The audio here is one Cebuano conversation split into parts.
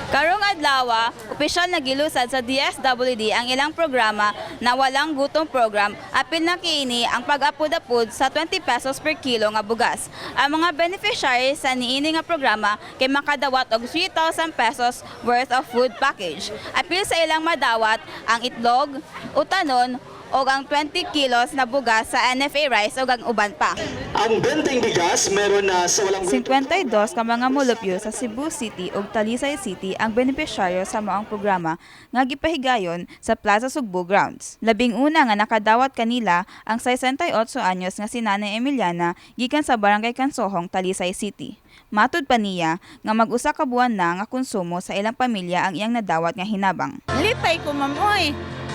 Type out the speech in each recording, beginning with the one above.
Karong adlaw, opisyal na gilusad sa DSWD ang ilang programa na Walang Gutom Program, apil na kiini ang pag-apod-apod sa 20 pesos per kilo nga bugas. Ang mga beneficiaries sa niini nga programa kay makadawat og 3,000 pesos worth of food package. Apil sa ilang madawat ang itlog, utanon, o ang 20 kilos na bugas sa NFA rice o ang uban pa. Ang benteng bigas meron na sa Walang 52 ka mga mulupyo sa Cebu City ug Talisay City ang benepisyaryo sa maong programa nga gipahigayon sa Plaza Sugbo Grounds. 11 nga nakadawat kanila ang 68 anyos nga si Nanay Emiliana gikan sa Barangay Kansohong, Talisay City. Matud pa niya nga mag-usa ka buwan na nga konsumo sa ilang pamilya ang iyang nadawat nga hinabang. Lipay ko, ma'am, oy.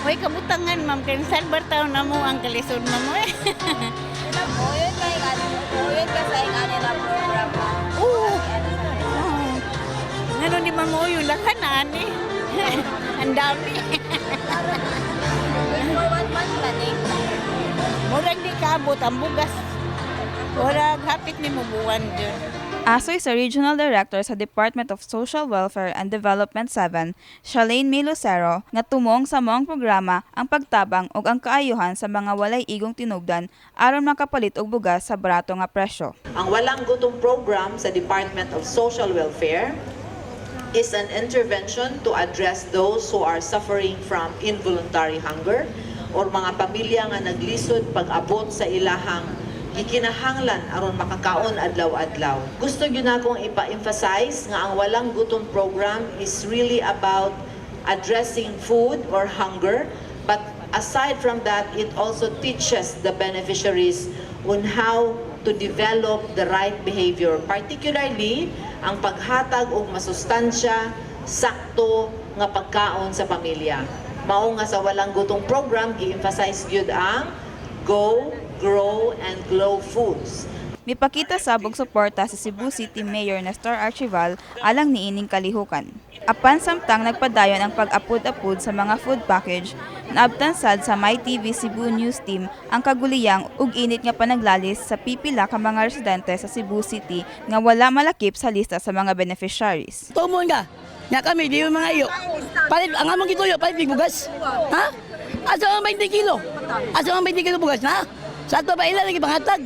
Oy, kabutangan, ma'am. Kay salbar taon na mo ang kalisod, ma'am, oy. Uyon kay uyon ka sa ingani na programa. Oo. Oo. Ngano ni ma'am, oy, yung daghan na, ani. Ang dami. For one month kaning Murag di kaabot ang bugas. Murag hapit ni mo buwan dyan. Asoy sa Regional Director sa Department of Social Welfare and Development 7, Shalane May Lucero, nga tumong sa maong programa ang pagtabang ug ang kaayuhan sa mga walay igong tinubdan aron makapalit og bugas sa barato nga presyo. Ang Walang Gutom Program sa Department of Social Welfare is an intervention to address those who are suffering from involuntary hunger or mga pamilya nga naglisod pag-abot sa ilahang gikinahanglan aron makakaon adlaw-adlaw. Gusto gyud nakong ipa-emphasize nga ang Walang Gutom Program is really about addressing food or hunger, but aside from that, it also teaches the beneficiaries on how to develop the right behavior, particularly ang paghatag og masustansya, sakto nga pagkaon sa pamilya. Mao nga sa Walang Gutom Program, gi-emphasize gyud ang go, grow, and glow foods. Mipakita sab og suporta si Cebu City Mayor Nestor Archival alang niining kalihukan. Apan samtang nagpadayon ang pag-apod-apod sa mga food package, naabtan sad sa MyTV Cebu News Team ang kaguliyang ug init nga panaglalis sa pipila ka mga residente sa Cebu City nga wala malakip sa lista sa mga beneficiaries. Tumon ka. Nya kami, di yung mga iyo. Palit, ang among gituyo, palit mig bugas. Ha? Asa ang 20 kilo? Asa ang 20 kilo bugas na? Sa ato pa ila lagi pangatag.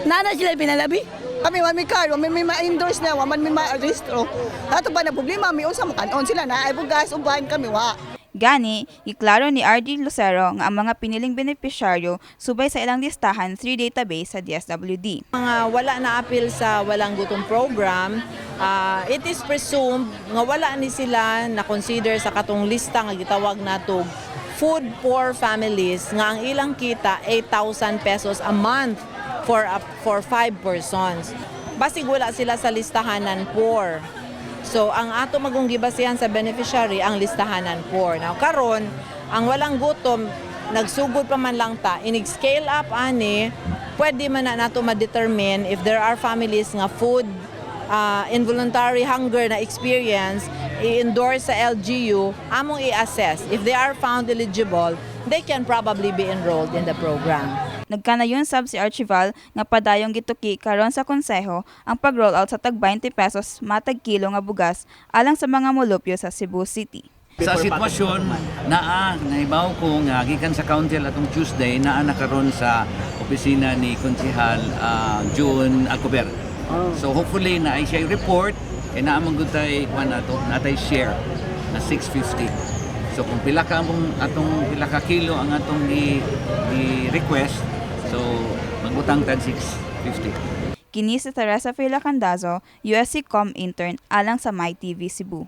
Nana sila pinalabi. Kami wa mi card, wa mi ma-endorse na, wa man mi ma-registro. Ato pa na problema, mi unsa makanon sila na ay bugas uban kami wa. Gani, giklaro ni RD Lucero nga ang mga piniling benepisyaryo subay sa ilang listahan 3 database sa DSWD. Mga wala na apil sa Walang Gutom Program, it is presumed nga wala ni sila na consider sa katong lista nga gitawag nato food poor families nga ang ilang kita 8,000 pesos a month for five persons. Basig wala sila sa listahanan poor. So ang ato magong gibasihan sa beneficiary ang listahanan poor. Now karon ang Walang Gutom nagsugod pa man lang ta, inig scale up ani, pwede man na nato ma-determine if there are families nga food involuntary hunger na experience, i-endorse sa LGU, among i-assess. If they are found eligible, they can probably be enrolled in the program. Nagkanayon sab si Archival nga padayong gituki karon sa konseho ang pag-roll out sa tag 20 pesos matag kilo nga bugas alang sa mga mulupyo sa Cebu City. Sa sitwasyon naa nahibaw ko nga gikan sa council atong Tuesday, naa na karon sa opisina ni Konsehal June Alcover. So hopefully na ay siya report kay naa man gud tay kuan nato, natay share na 650. So kung pila ka among atong pila ka kilo ang atong gi request, so magbutang tag 650. Kini si Teresa Fila Candazo, USC Com intern alang sa MyTV Cebu.